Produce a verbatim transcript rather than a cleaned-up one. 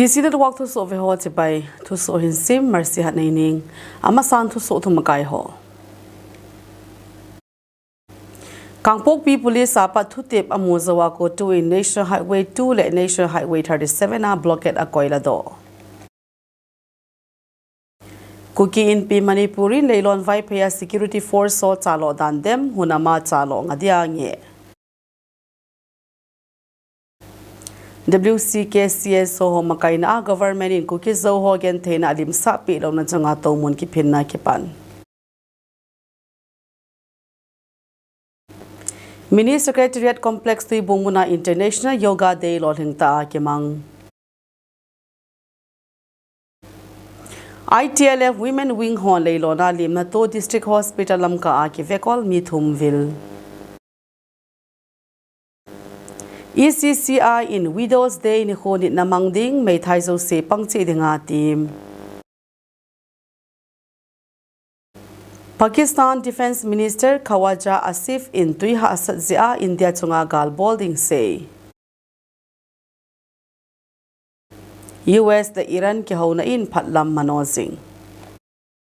Isi na tuak thusoh ve ho chibai, thusoh hin sim, Mercy Hatneining. Amasan thusoh thumakai ho. Kangpokpi Police a pat thutep amu jou a COTU in National Highway two le National Highway thirty-seven a blockade akoi ladoh. Kuki Inpi Manipur in Leilon Vaiphei a security force ho chaloh dan dem, hunam a chaloh nga dia nge. W C K C S ho makaina a government in Kuki Zo ho gentheina alimsah peh louna chunga toumun kiphinna kipan. Mini Secretariat Complex Tuibong muna International Yoga Day lolhing tah a kimang. I T L F Women Wing hon Leilon a limna to District Hospital Lamka a kivekol mi thum vil. E C C I in Widows Day nikho nitna mang ding, meithai jouse pangcheh dinga tim. Pakistan Defence Minister Khawaja Asif in tui hahsat jeh a India chunga gal bol ding sei. U S le Iran kihouna in phatlam mano jing.